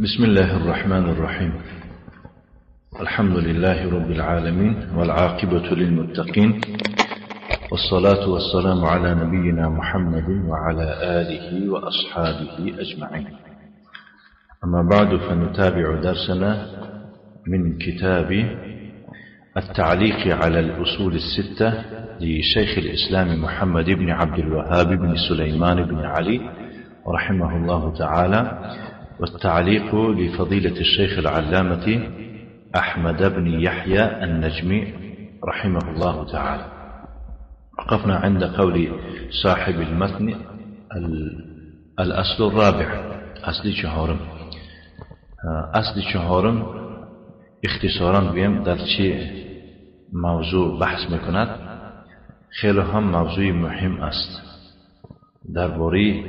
بسم الله الرحمن الرحيم. الحمد لله رب العالمين والعاقبة للمتقين والصلاة والسلام على نبينا محمد وعلى آله وأصحابه أجمعين. أما بعد، فنتابع درسنا من كتاب التعليق على الأصول الستة لشيخ الإسلام محمد بن عبد الوهاب بن سليمان بن علي رحمه الله تعالى، والتعليق لفضيلة الشيخ العلامة أحمد بن يحيى النجمي رحمه الله تعالى. وقفنا عند قول صاحب المتن الأصل الرابع، اصل چهارم. اصل چهارم اختصارا بیم در چه موضوع بحث میکند. خیلی هم موضوع مهم است، درباره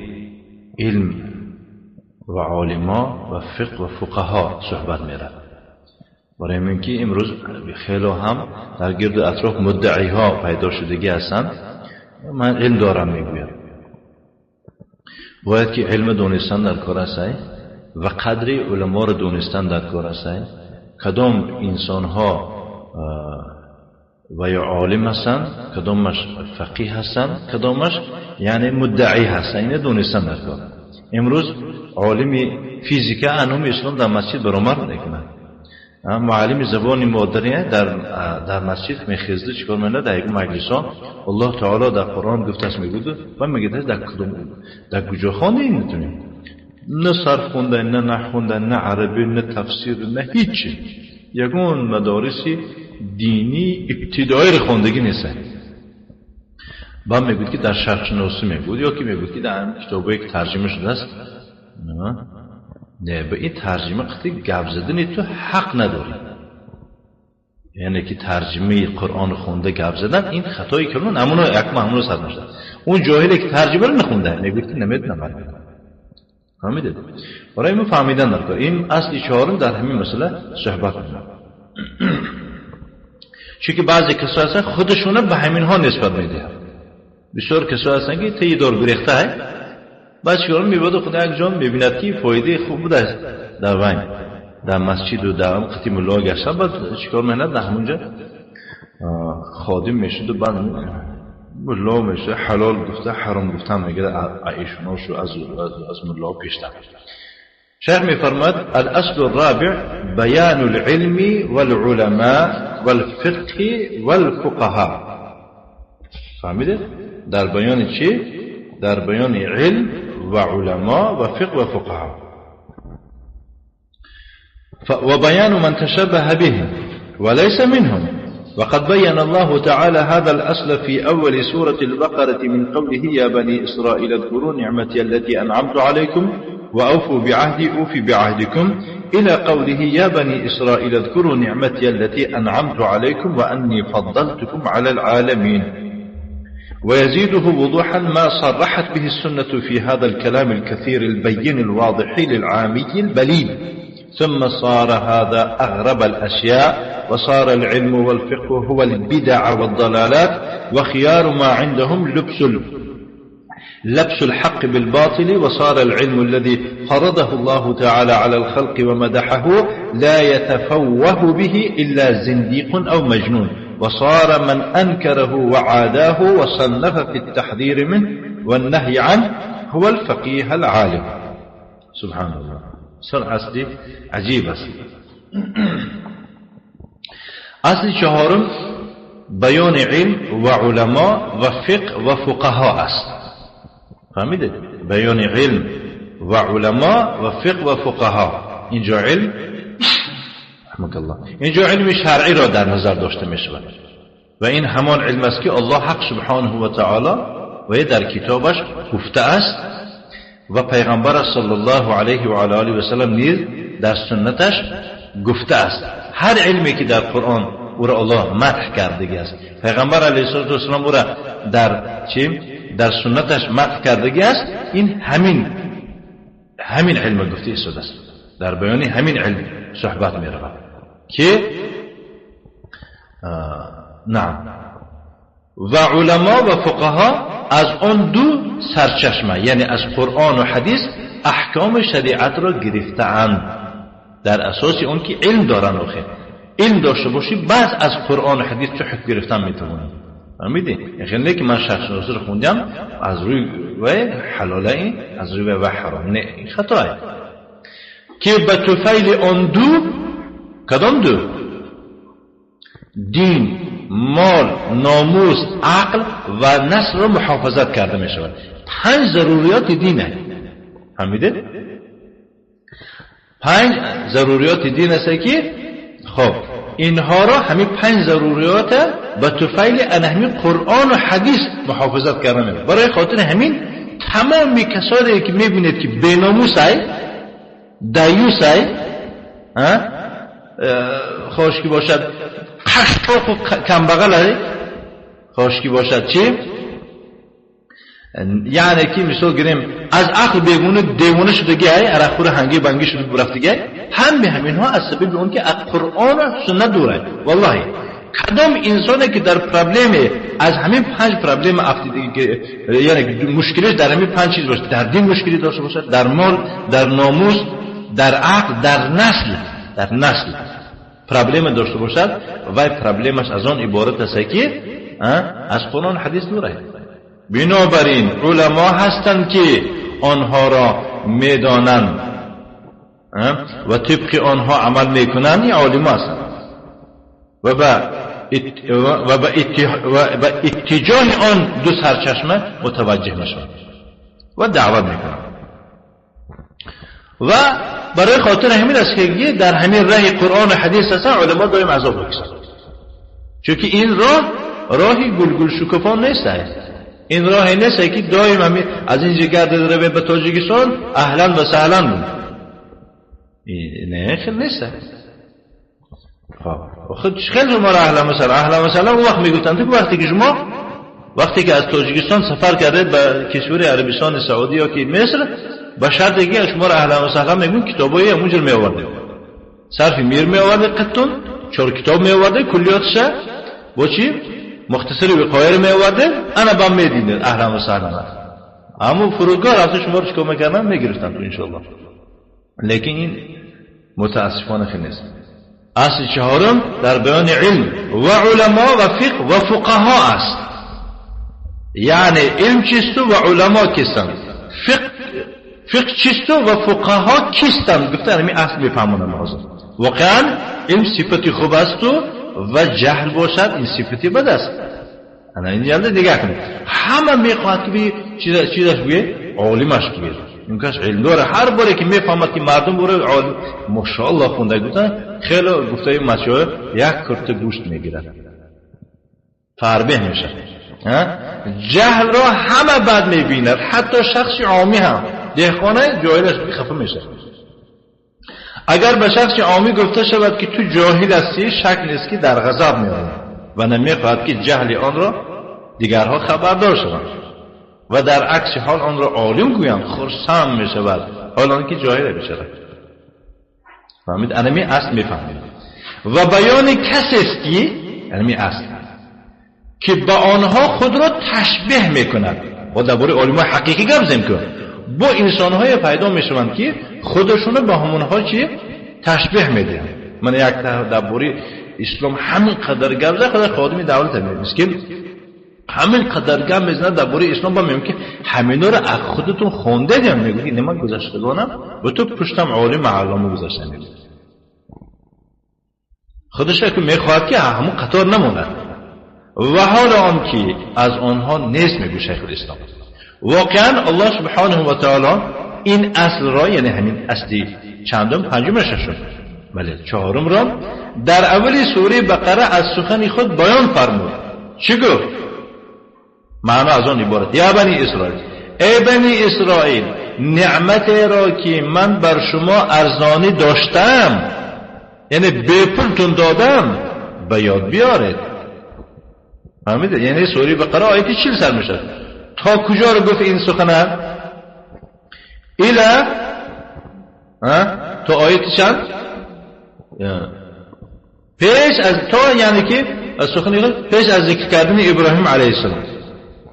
علم و عالما و فقه و فقها صحبت میرد. برای من که امروز خیلی هم در گرد اطراف مدعی ها پیدا شدگی هستند، من علم دارم میگویم. باید که علم دونستن در کار است و قدر علما را دونستن در کار است. کدام انسان ها و یا عالم هستند، کدامش فقیه هستند، کدامش یعنی مدعی هستند، اینه دونستن در کار. امروز عالم فیزیکا انوم اسلام در مسجد برآمد میکنه، معلم زبان مادری در مسجد میخزده چیکار میکنه؟ در یک مجلس ها الله تعالی در قرآن گفته است، میگه و میگه در کدوم در کجا خوانده این میتونیم؟ نه صرف خونده، نه نحو خونده، نه عربی، نه تفسیر، نه هیچی. یگون مدارس دینی ابتدایی رو خوندگی نیست. بعد میگوید که در شرق شناسی میگوید، یا که میگوید که در کتابایی که ترجمه شده است. نه، به این ترجمه قطعی گپ زدن تو حق نداری. یعنی که ترجمه قرآن خونده گپ زدن این خطایی که اون همونو یکم همونو صد میشه. اون جاهلی که ترجمه رو نخونده میگوید که نمیدونم. فهمیدید؟ برای ما فهمیدن در کار. این اصل چهارم در همین مسئله صحبت میکنم. چون که بعضی کسا هستن خودشونه به همین ها نسبت میده. بسیار کسا هستن که تی دار گریخته های بعد چیکار میباد خدا یک جان میبیند که فایده خوب بوده است در وین در مسجد و در قطی ملا گشتن. بعد چیکار میکند؟ در همونجا خادم میشد و بعد ملا میشه، حلال گفته حرام گفته میگه ایشونا شو از ملا پیشتر. شیخ میفرماد الاصل الرابع بیان العلم والعلماء والفقه والفقهاء. فهمیده؟ در بیان چی؟ در بیان علم و علماء و فقه و فقها. وبيان من تشبه بهم وليس منهم. وقد بين الله تعالى هذا الأصل في أول سورة البقرة من قوله يا بني إسرائيل اذكروا نعمتي التي أنعمت عليكم وأوفوا بعهدي أوف بعهدكم إلى قوله يا بني إسرائيل اذكروا نعمتي التي أنعمت عليكم وأني فضلتكم على العالمين. ويزيده وضوحا ما صرحت به السنة في هذا الكلام الكثير البين الواضح للعامي البليد. ثم صار هذا أغرب الأشياء، وصار العلم والفقه هو البدع والضلالات، وخيار ما عندهم لبس الحق بالباطل. وصار العلم الذي فرضه الله تعالى على الخلق ومدحه لا يتفوه به إلا زنديق أو مجنون. وصار من أنكره وعاداه وصنف في التحذير منه والنهي عنه هو الفقيه العالم. سبحان الله، سر اصلی عجیب است. اصل چهارم بیان علم و علما و فقه و فقها است. فهمیدید؟ بیان علم و علما و فقه و فقها. اینجا علم رحمك الله، اینجا علم شرعی را در نظر داشته می شود و این همان علم است که الله حق سبحانه و تعالی و در کتابش گفته است و پیغمبر صلی الله علیه و علی آله و سلم نیز در سنتش گفته است. هر علمی که در قرآن او را الله مدح کردگی است، پیغمبر علیه السلام او را در چی؟ در سنتش مدح کردگی است، این همین علم گفته ایستاده است. در بیان همین علم صحبت می رود که نعم و علما و فقها از آن دو سرچشمه، یعنی از قرآن و حدیث احکام شریعت را گرفته‌اند در اساس اون که علم دارن. آخه علم داشته باشی بعض از قرآن و حدیث چه حکم گرفتن میتوانی. فهمیدی؟ یعنی نه که من شخص رو خوندم از روی و حلاله این از روی و حرام، نه این خطاه. که به طفیل آن دو، کدام دو؟ دین، مال، ناموس، عقل و نسل را محافظت کرده می شود. 5 ضروریات دینه. فهمیدید؟ 5 ضروریات دین است که خب اینها را همین 5 ضروریات به طفیل ان همین قرآن و حدیث محافظت کرده می شود. برای خاطر همین تمام کسانی که میبینید که بیناموس ای، دیوس ای، خوش که باشد قشقاق و کمبغل ای، خوش که باشد چی؟ یعنی که مثال گیریم از عقل بیگونه دیوانه شدگی ای، عرقخور هنگی بنگی شده برفتگی ای، هم به همینها از سبب اون که از قرآن و سنت دوره. والله کدام انسانی که در پرابلم از همین 5 پرابلم افتیدگی، یعنی مشکلش در همین 5 چیز باشه، در دین مشکلی داشته باشد، در مال، در ناموس، در عقل، در نسل، در نسل پرابلم داشته باشد، و پرابلمش از آن عبارت است که از قرآن حدیث دوره. بنابراین علما هستند که آنها را میدانند و طبق آنها عمل میکنند، این عالم هستند و به اتجاه آن دو سرچشمه متوجه میشوند و دعوت میکنند. و برای خاطر همین است که در همین راه قرآن و حدیث هستن علما دائم عذاب میکشند، چون که این راه راهی گلگل شکوفان نیست. این راه نیست که دائم همین از اینجا گرد روی به تاجیکستان اهلا و سهلا بود، نه خیلی نیست. خب خیلی شما را اهلا و سهلا، اهلا و سهلا اون وقت میگفتند که وقتی که شما وقتی که از تاجیکستان سفر کرده به کشور عربستان سعودی یا که مصر، به شرط که شما را اهلا و سهلا میگون کتابای اونجور میآورده، صرف میر میآورده، قطون 4 کتاب میآورده، کلیاتش با چی مختصر وقایع میآورده، انا با میدیدن اهلا و سهلا. اما فرودگاه رفته شما رو چیکار میکردن؟ میگرفتن تو انشالله. لیکن این متاسفانه خیلی نیست. اصل 4 در بیان علم و علما و فقه و فقها است. یعنی علم چیست و علما کیستند، فقه چیست و فقها کیستند، گفتن همین اصل میفهمونم حاضر. واقعا علم صفتی خوب است و جهل باشد این صفتی بد است. انا اینجا دیگه کنید همه میخواهد که چیزش بگه عالمش بگه، این کس علم داره. هر باری که میفهمد که مردم بره عالم ماشاءالله خونده گفتن خیلی گفته این بچه‌ها یک کرت گوشت میگیرن فربه میشه. جهل را همه بد میبیند، حتی شخص عامی هم، دهقانه جاهلش خفه میشه. اگر به شخص عامی گفته شود که تو جاهل هستی، شک نیست که در غضب میآید و نمیخواهد که جهل آن را دیگرها خبردار شوند و در عکس حال آن را عالم گویند خرسند میشود، حال آن که جاهل بشود. فهمید؟ انمی اصل میفهمید. و بیان کسی است که انمی اصل که با آنها خود را تشبیه میکند. با درباره علمای حقیقی گپ زدیم که با انسانهای پیدا میشوند که خودشونو با همونها چی تشبیه میدهند. من یک درباره اسلام همین قدر گپ زد، خدا خادم دولت میگه که همین قدر گپ میزنه درباره اسلام، با میگم که همینا رو از خودتون خونده دیم، میگه نه من گذشتگانم و تو پشتم عالم علامه گذاشتم. خودش که میخواد که همون قطار نموند و حال آن که از آنها نیست، میگه شیخ الاسلام. واقعا الله سبحانه و تعالی این اصل را، یعنی همین اصلی چندم، پنجم، ششم، بله چهارم را در اول سوره بقره از سخن خود بیان فرمود. چی گفت؟ معنا از آن عبارت: یا بنی اسرائیل، ای بنی اسرائیل، نعمت را که من بر شما ارزانی داشتم، یعنی به پولتون دادم، به یاد بیارید. فهمیدید؟ یعنی سوره بقره آیت 40 سر میشه. تا کجا رو گفت این سخنه؟ الی تا آیت چند؟ پیش از تا، یعنی که از سخن پیش از ذکر کردن ابراهیم علیه السلام.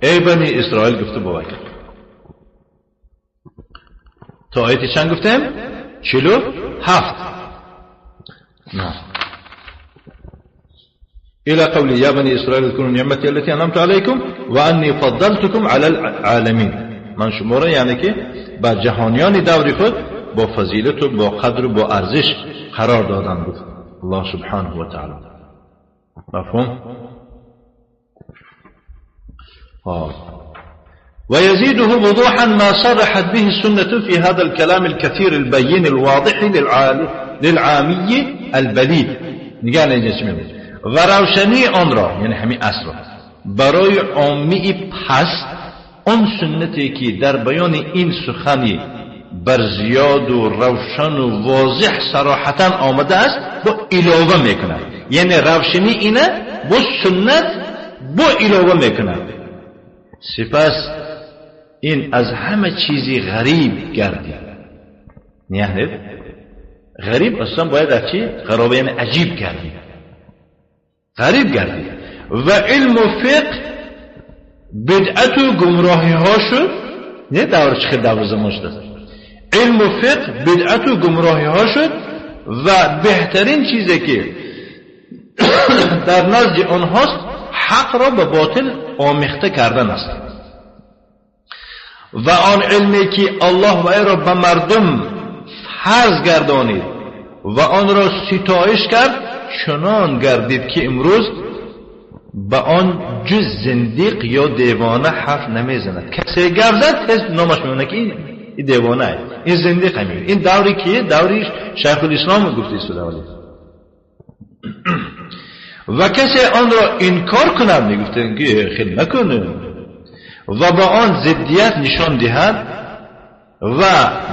ای بنی اسرائیل گفته بابا تا آیت چند گفتیم؟ 47. نه. إلى قولي يا بني إسرائيل اذكروا نعمتي التي أنعمت عليكم وأني فضلتكم على العالمين. من شما یعنی که با جهانیان دور خود با فضیلت و با قدر و با ارزش قرار دادن بود الله سبحانه و تعالی. مفهوم؟ ويزيده وضوحا ما صرحت به السنة في هذا الكلام الكثير البين الواضح للعامي البليد. نگاه اینجا و روشنی آن را، یعنی همین اصل را، برای عامی پس آن سنتی که در بیان این سخنی بر زیاد و روشن و واضح صراحتا آمده است با علاوه میکند. یعنی روشنی اینه با سنت با علاوه میکند. سپس این از همه چیزی غریب گردید. یعنی غریب اصلا باید از چی؟ غرابه، یعنی عجیب گردید، غریب گردید. و علم و فقه بدعت و گمراهی ها شد. نه دور چه دور زمان شده. علم و فقه بدعت و گمراهی ها شد و بهترین چیزی که در نزد آنهاست حق را به باطل آمیخته کردن است. و آن علمی که الله و ای را به مردم فرض گردانید و آن را ستایش کرد چنان گردید که امروز به آن جز زندیق یا دیوانه حرف نمیزند. کسی گپ زد تز نامش میمونه که این دیوانه است، این زندیق همین. این دوری که دوری شیخ الاسلام گفته است. و کسی آن را انکار کند، میگفته که خیلی نکنه، و با آن ضدیت نشان دهد و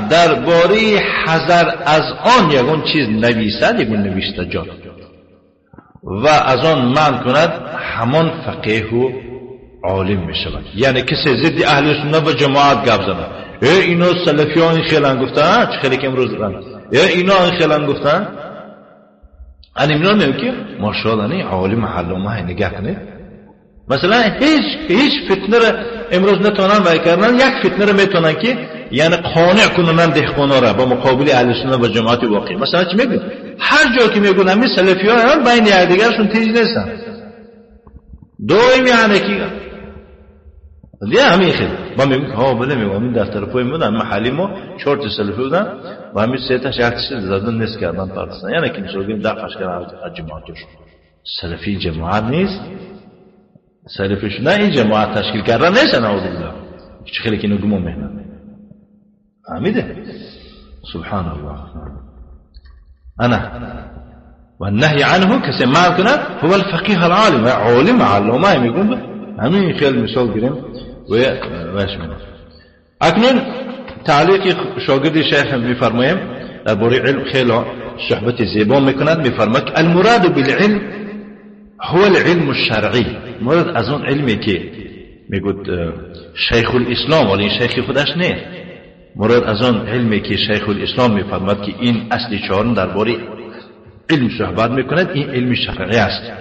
درباره حذر از آن یگان چیز نویسد، یگان نوشته جات و از آن منع کند، همان فقیه و عالم می شود. یعنی کسی ضد اهل سنت و جماعت گپ زند، ای اینا سلفیان این خیلان گفتن، چه خیلی که امروز دارن، ای اینا این خیلان گفتن، انا اینا میگم که ماشاءالله نه عالم علامه نگاه کنه. مثلا هیچ فتنه را امروز نتونن وای کردن، یک فتنه را میتونن که یعنی قانع کنن دهقانا را با مقابل اهل سنت و جماعت واقعی. مثلا چی میگن؟ هر جا که میگن همین سلفی ها هم بین یکدیگرشون تیز نیستن، دوم یعنی که دیگه همین خیلی با میگن ها بله، میگم همین دفتر پای بودن محلی ما 4 تا سلفی بودن و همین 3 تا یک زدن نیست کردن پارتسن، یعنی که میگیم دفعش کردن از جماعتش. سلفی جماعت نیست، سلفی شدن این جماعت تشکیل کردن نیست، نعوذ بالله. چه خیلی که اینو گمان میکنن فهمیده. سبحان الله. انا والنهي عنه کسی منع کنه هو الفقيه العالم، عالم علامه میگم. همین خیلی مثال گیریم و وش می‌کنم. اکنون تعلیق شاگرد شیخ میفرماییم درباره علم خیلی صحبت زیبا میکند. میفرماید المراد بالعلم هو العلم الشرعی. مراد از اون علمی که میگوید شیخ الاسلام، ولی این شیخ خودش نه، مراد از آن علمی که شیخ الاسلام میفرماد که این اصل 4 درباره علم صحبت میکند، این علم شرعی است.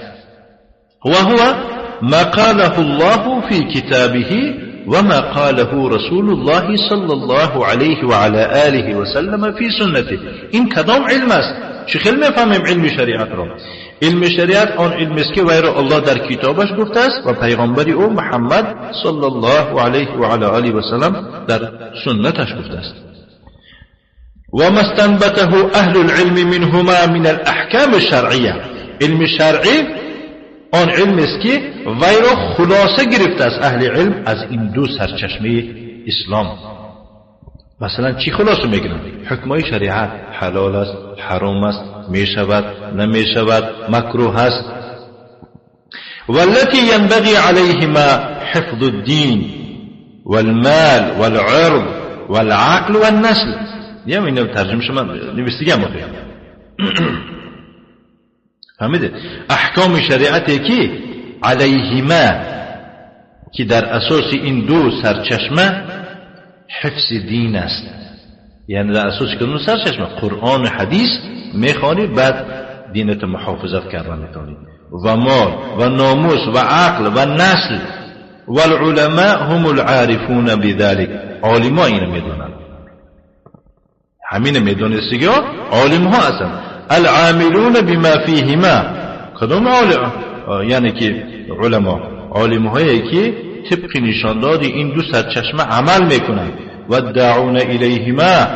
و هو ما قاله الله في كتابه وما قاله رسول الله صلى الله عليه وعلى آله وسلم في سنته. این کدام علم است؟ چه خیلی میفهمیم علم شریعت را. علم شریعت آن علم است که وی را الله در کتابش گفته است و پیغمبر او محمد صلی الله علیه و علی آله و سلم در سنتش گفته است. و ما استنبته اهل العلم منهما من الاحکام الشرعیه. علم شرعی آن علم است که وی را خلاصه گرفته است اهل علم از این دو سرچشمه اسلام. مثلا چی خلاصه میگیرن؟ حکمای شریعت حلال است، حرام است، میشود، نمیشود، مکروه است. والتي ينبغي عليهما حفظ الدين والمال والعرض والعقل والنسل. یا اینو ترجمه شما نویسیگم بخیر. فهمیده؟ احکام شریعتی که علیهما که در اساس این دو سرچشمه حفظ دین است. یعنی در اساس کدوم سرچشمه؟ قرآن و حدیث میخوانی، بعد دینت محافظت کردن میتونی، و مال و ناموس و عقل و نسل. والعلماء هم العارفون بذلك. عالما اینو میدونن. همین میدونستگی ها عالم ها هستند. العاملون بما فیهما، کدوم عالم؟ یعنی که علما، عالم هایی که طبق نشانداد این دو سرچشمه عمل میکنند. و دعون الیهما،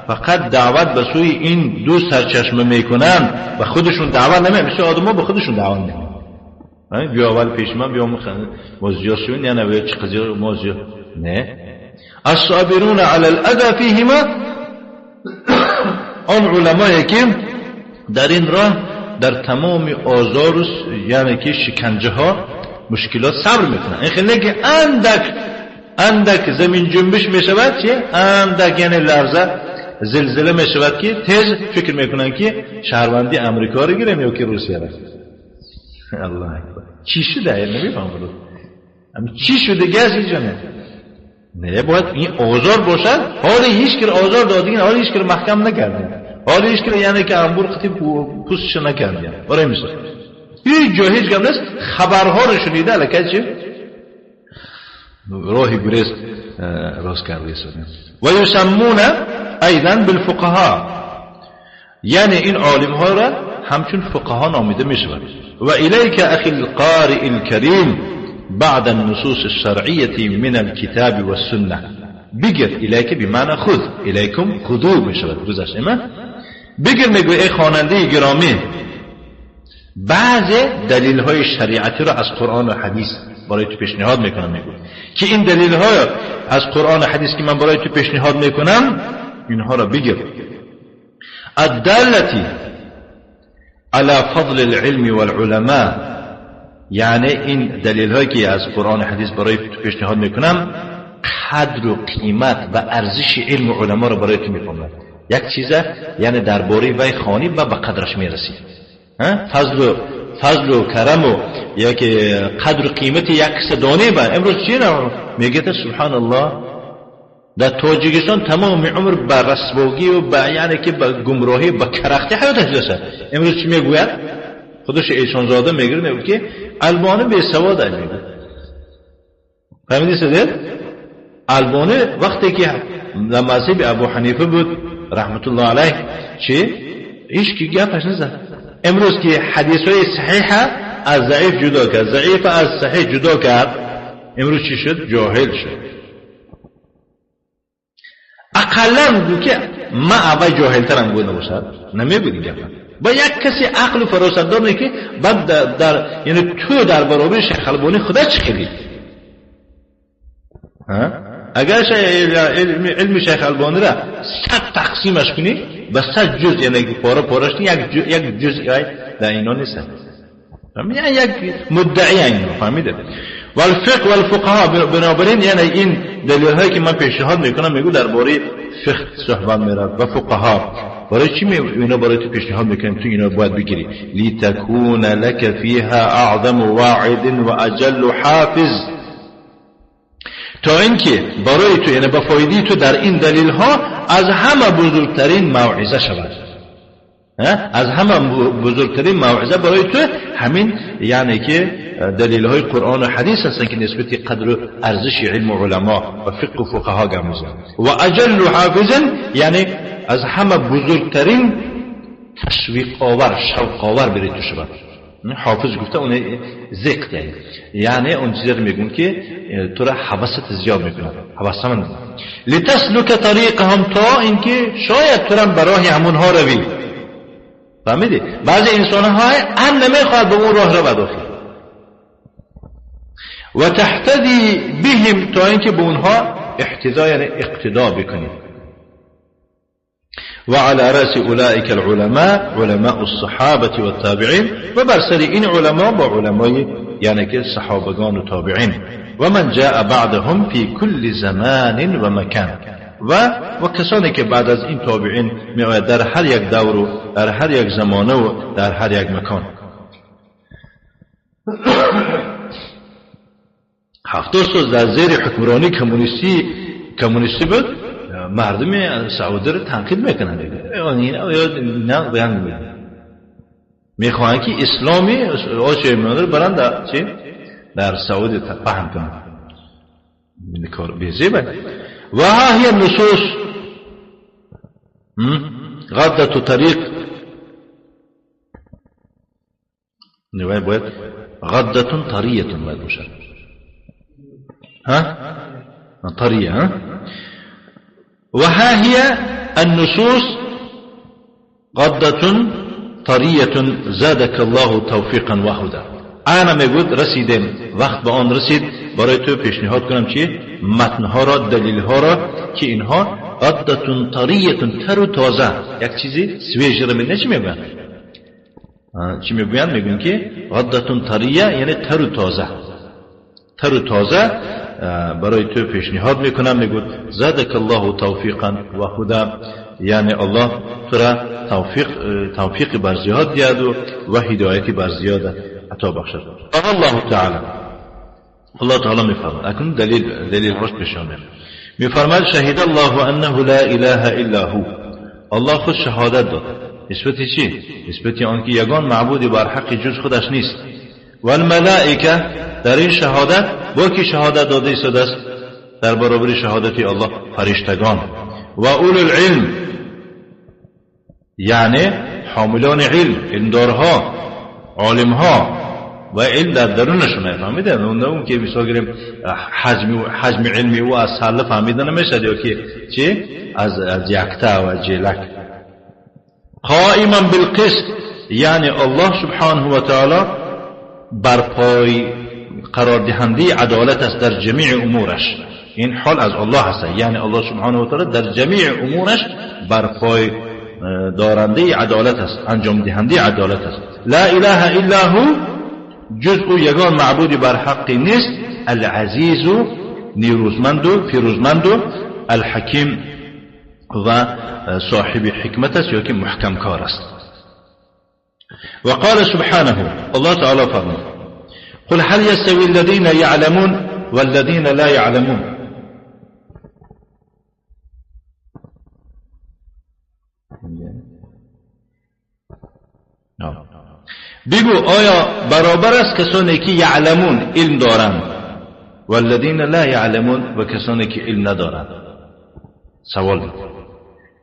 فقط دعوت به سوی این دو سرچشمه میکنند و خودشون دعوت نمیکنند. مثل آدم ها به خودشون دعوت نمیکنند. بیا اول پیش من بیا مازیاسیون یا نه چه قضیه مازیا نه. الصابرون علی الاذى فیهما، آن علمایی که در این راه در تمام آزار یعنی که شکنجه ها مشکلات صبر میکنن. این خیلی که اندک اندک زمین جنبش میشود چه اندک یعنی لرزه زلزله میشود که تیز فکر میکنن که شهروندی امریکا رو گیرم یا که روسیه را. الله اکبر، چی شده؟ نمیفهم بود چی شده گز اینجا. نه باید این آزار باشد. حالا هیچ که آزار دادین، حالا هیچ که محکم نکردین، حالا هیچ که یعنی که انبور قطی پوستش نکردین. برای مثال هیچ جا هیچ گم نیست. خبرها رو شنیده لکه چی راه گریز راست کرده. و یسمون ایضا بالفقهاء، یعنی این عالم ها را همچون فقها نامیده می شود. و الیک اخی القارئ الکریم بعد النصوص الشرعية من الكتاب والسنة. بگیر الیک بمعنى خذ، الیکم خذو می شود گذشت. اما بگیر میگو ای خواننده گرامی، بعض دلیل های شریعتی را از قرآن و حدیث برای تو پیشنهاد میکنم. میگو که این دلیل های از قرآن و حدیث که من برای تو پیشنهاد میکنم اینها را بگیر. الدالة على فضل العلم والعلماء، یعنی این دلیل هایی که از قرآن و حدیث برای تو پیشنهاد میکنم قدر و قیمت و ارزش علم و علما را برای تو میفهمم. یک چیزه یعنی درباره وی خوانی و به قدرش میرسی. فضل و کرم و یک قدر و قیمت یک کس دانه. با امروز چی میگه؟ سبحان الله، در تاجیکستان تمام عمر به رسواگی و به یعنی که به گمراهی به کرختی حیاتش داشته. امروز چی میگوید؟ خودش ایشانزاده میگیره میگه که البانی بی سواد میگه. فهمیدی سید؟ البانی وقتی که در مذهب ابو حنیفه بود رحمت الله علیه چی؟ هیچ کی گپش نزد. امروز که حدیث های صحیح از ضعیف جدا کرد، ضعیف از صحیح جدا کرد، امروز چی شد؟ جاهل شد. اقلا گو که ما اول جاهل ترم بود نباشد نمیگو این گپ. با یک کسی عقل و فراست داره که بعد در یعنی تو در برابر شیخ البانی خدا چی خیلی؟ اگر علم شیخ البانی را 100 تقسیمش کنی به 100 جزء، یعنی پاره پارش یک جزء در اینا نیست، یعنی یک مدعی اینا فهمیده. والفقه والفقهاء، بنابراین یعنی این دلیل هایی که من پیشنهاد میکنم میگو درباره فقه صحبت میرد و فقها. برای چی اینا برای تو پیشنهاد میکنم؟ تو اینا باید بگیری. لتكون لك فيها اعظم واعد واجل حافز، تا اینکه برای تو یعنی با فایده تو در این دلیل ها از همه بزرگترین موعظه شود. از همه بزرگترین موعظه برای تو همین یعنی که دلیل های قرآن و حدیث هستن که نسبت قدر و ارزش علم و علما و فقه و فقها گم میزنن. و اجل حافظ یعنی از همه بزرگترین تشویق آور، شوق آور برای تو شود. حافظ گفته اون ذق یعنی یعنی اون چیزی رو میگون که تو را حواست زیاد میکنه، حواس من لتسلک طریقهم، تا اینکه شاید تو را براه همونها روی. فهمیدی؟ بعضی انسان های هم نمیخواد به اون راه رو بداخل و تحتدی بهم، تا اینکه به اونها احتذا یعنی اقتدا بکنی. وعلى رأس أولئك العلماء علماء الصحابة والتابعين، وبرسل إن علماء وعلماء يعني كالصحابة والتابعين ومن جاء بعدهم في كل زمان ومكان. و کسانی که بعد از این تابعین میآید در هر یک دور و در هر یک زمانه و در هر یک مکان. 70 سال در زیر حکمرانی کمونیستی بود، مردم سعودی رو تنقید میکنن دیگه. نه بیان میکنن، میخواهند که اسلامی آسیای میانه رو برن در چی؟ در سعودی پهن کنن. این کار بیزیبه. و ها هی النصوص، غضة طريق نوای باید غضة طرية باید باشد. ها؟ طرية. ها؟ وها هي النصوص غضة طرية زادك الله توفيقا وهدى. انا میگوید رسیدیم، وقت به آن رسید برای تو پیشنهاد کنم چی؟ متنها را، دلیلها را که اینها غضة طرية تر و تازه، یک چیزی سویژ را میدونه. چی میگوین؟ چی میگوین؟ میگوین که غضة طرية یعنی تر و تازه، تر و تازه برای تو پیشنهاد میکنم. میگوید زادک الله توفیقا و هدى، یعنی الله تو را توفیق بر زیاد دیاد و هدایتی بر زیاد عطا بخشد. الله تعالی، الله تعالی میفرماید، اکنون دلیل روش پیش میفرماید شهد الله انه لا اله الا هو. الله خود شهادت داد نسبت چی؟ نسبت آنکه یگان معبودی بر حق جز خودش نیست. و الملائکه، در این شهادت با کی شهادت داده ایستاده است؟ در برابر شهادت الله فرشتگان و اولو العلم، یعنی حاملان علم، علمدارها، عالمها و علم در درونشون. فهمیده؟ اون که مثال گیریم حجم علمی او از سله فهمیده نمیشد، یا که چی؟ از یکتا و جلک. قائما بالقسط، یعنی الله سبحانه و تعالی برپای قرار دهنده عدالت است در جمیع امورش. این حال از الله هست، یعنی الله سبحانه و تعالی در جمیع امورش برپای دارنده عدالت است، انجام دهنده عدالت است. لا اله الا هو، جز او یگان معبودی بر حق نیست. العزیز، نیروزمند و پیروزمند و الحکیم و صاحب حکمت است یا که محکم کار است. وقال سبحانه، الله تعالی فرمود قل هل يستوي الذين يعلمون والذين لا يعلمون. بگو آیا برابر است کسانی که یعلمون علم دارند والذین لا یعلمون و کسانی که علم ندارند؟ سوال.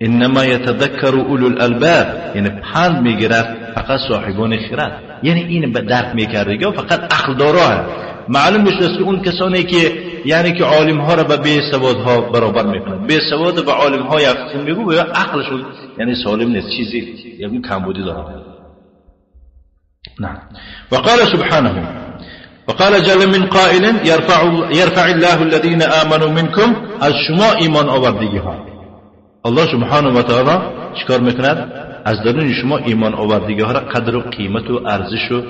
انما یتذکر اولو الالباب، یعنی پند میگیرد فقط صاحبان خرد، یعنی این درک میکردگی فقط عقل داراه. معلوم میشه که اون کسانی که یعنی که عالم ها را به بی سواد ها برابر میکنند، بی سواد به عالم ها یفتون میگو و عقلشون یعنی سالم نیست، چیزی یعنی کمبودی دارند. نعم. وقال سبحانه وقال جل من قائل يرفع الله الذين آمنوا منكم، از شما ایمان آوردگی ها. الله سبحانه و تعالی چیکار میکند؟ از درون شما ایمان آوردگی ها را قدر و قیمت و ارزش و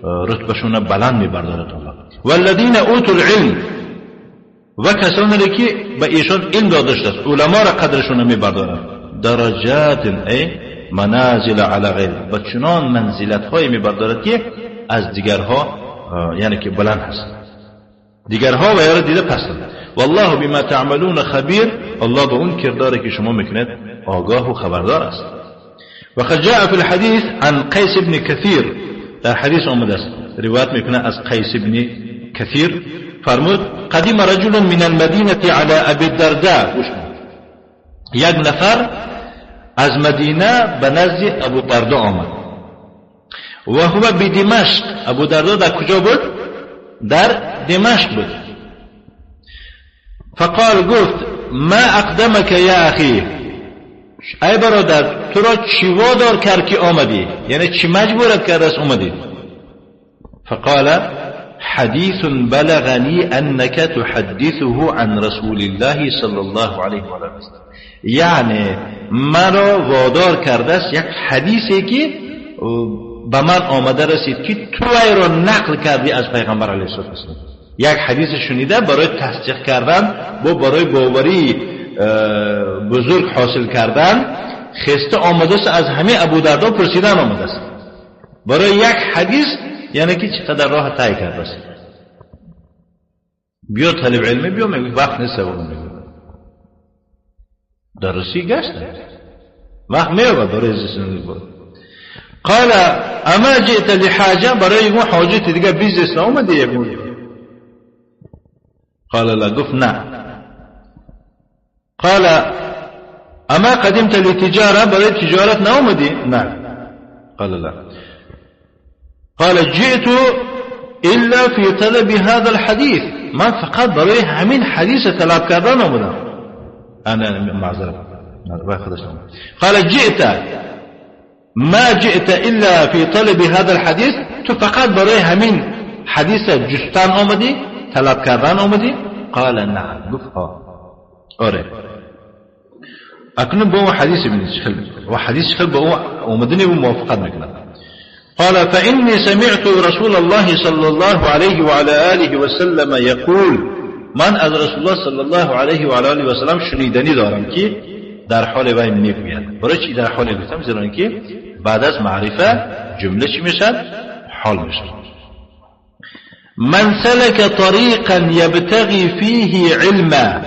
رتبهشون بلند میبردارد الله. والذین اوتوا العلم، و کسانی که به ایشان علم داده شده است، علما را قدرشون میبردارند. درجات ای منازل علی غیر، و چنان منزلت های میبردارد که از دیگرها یعنی که بلند هست، دیگرها و یارا دیده پسند. والله بما تعملون خبیر، الله به اون کرداری که شما میکنید آگاه و خبردار است. وقد جاء في الحديث عن قيس بن كثير، در حدیث آمده است، روایت میکنه از قیس بن کثیر فرمود قدیم رجل من المدینه على ابی الدرداء، یک نفر از مدینه به نزد ابو دردا آمد. و هو بدمشق، ابو دردا در کجا بود؟ در دمشق بود. فقال، گفت ما اقدمک یا اخی، ای برادر تو را چی وادار کرد که آمدی، یعنی چی مجبورت کرد است آمدی؟ فقال حديث بلغني أنك تحدثه عن رسول الله صلى الله عليه وسلم، یعنی مرا وادار کرده است یک حدیثی که به من آمده رسید که تو را نقل کردی از پیغمبر علیه السلام. یک حدیث شنیده برای تصدیق کردن و برای باوری بزرگ حاصل کردن خسته آمده است، از همه ابو دردا پرسیدن آمده است برای یک حدیث، یعنی که چقدر راه طی کرده است. بیا طالب علمی بیا، میگه وقت نیست، میگه درسی گشت وقت میاد برای زندگی. قال اما جئت لحاجه، برای اون حاجت دیگه business نامده یک. قال لا، گفت نه. قال اما قدمت للتجارة برای تجارت نامدی؟ نه. قال لا. قال جئت إلا في طلب هذا الحديث، من فقط برای همین حدیث طلب کردن آمدم. أنا معذرة. قال جئت ما جئت إلا في طلب هذا الحديث، تو فقط برای همین حدیث جستن آمدی، طلب کردن آمدی؟ قال نعم. گفت ها، آره. اکنون با اون حدیث ببینید و حدیث خیلی با اون آمدنی و موافقت میکنه. قال فإني سمعت رسول الله صلى الله عليه وعلى آله وسلم يقول، من از رسول الله صلی الله علیه و آله و سلم شنیدنی دارم که در حال وی میگوید. برای چی در حال گفتم؟ زیرا که بعد از معرفه جمله چی میشد؟ حال میشد. من سلك طریقا یبتغی فیه علما،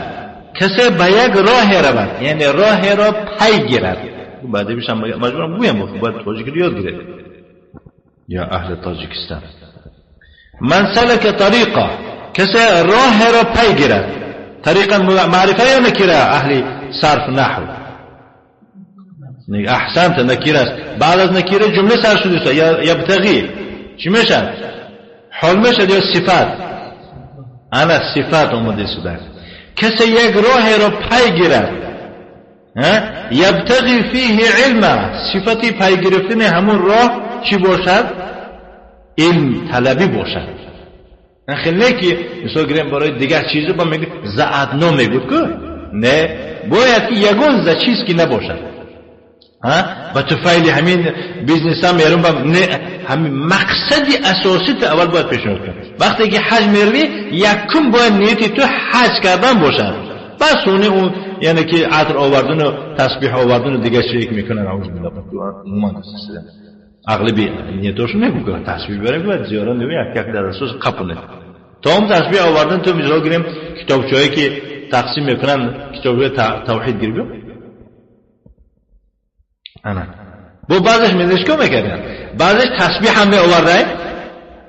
کسی به یک راه رود، یعنی راه را پی گیرد. بعد میشم مجبورم بگویم، باید تاجیکی رو یاد گیرد یا اهل تاجیکستان. من سلك طریقا، کسی راه را پی گیرد. طریقا معرفه یا نکره؟ اهل صرف نحو. احسنت، نکره است. بعد از نکره جمله سر شده است. یبتغی چی میشد؟ حال میشد یا صفت؟ انا صفت اومده شده. کسی یک راه را پی گیرد، یبتغی فیه علما، صفتی پی گرفتن همون راه چی باشد؟ علم طلبی باشد. خیلی نه که مثلا گریم برای دیگر چیزی با میگه زعدنا میگود که نه، باید که یگون ز چیز که نباشد. ها با طفیل همین business هم میرم با نه، همین مقصد اساسی تو اول باید پیشنهاد کنی. وقتی که حج میروی یکم باید نیتی تو حج کردن باشد، بس اون یعنی که عطر آوردن و تسبیح آوردن و دیگه شریک میکنن. اعوذ بالله، عموما اغلبی نیتاشون نمیکنن تسبیح برای باید زیارت نمی یک در اساس قپونه تا هم تسبیح آوردن. تو مثلا گیریم کتابچه‌ای که تقسیم میکنن کتاب توحید گیریم، انا با بعضش میدش که میکردن، بعضش تسبیح هم می آوردن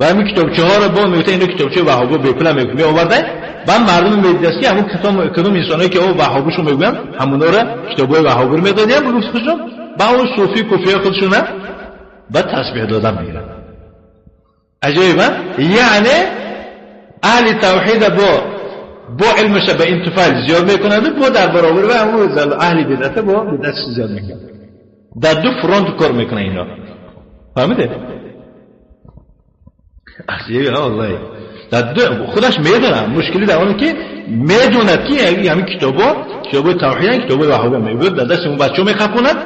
و همین کتابچه ها رو با میگفتن اینو کتابچه وهابی به پول می آوردن. بعد مردم میدیدست که همون کدام انسانایی که او وهابیشو میگن همونا رو کتابای وهابی رو میدادن به گفت خودشون، با اون صوفی کوفی خودشون بعد تسبیح دادن میگیرن. عجیبه. یعنی اهل توحید با علمش به انتفاع زیاد میکنند، با در برابر و همون اهل بدعت با بدعت زیاد میکنند. در دو front کار میکنه اینا. فهمیده؟ عجیبه والله. در دو خودش میدونه مشکلی در اونه که میدوند که همین کتابا کتاب توحید کتاب وهابی میگه در دست اون بچه‌ها میخپوند،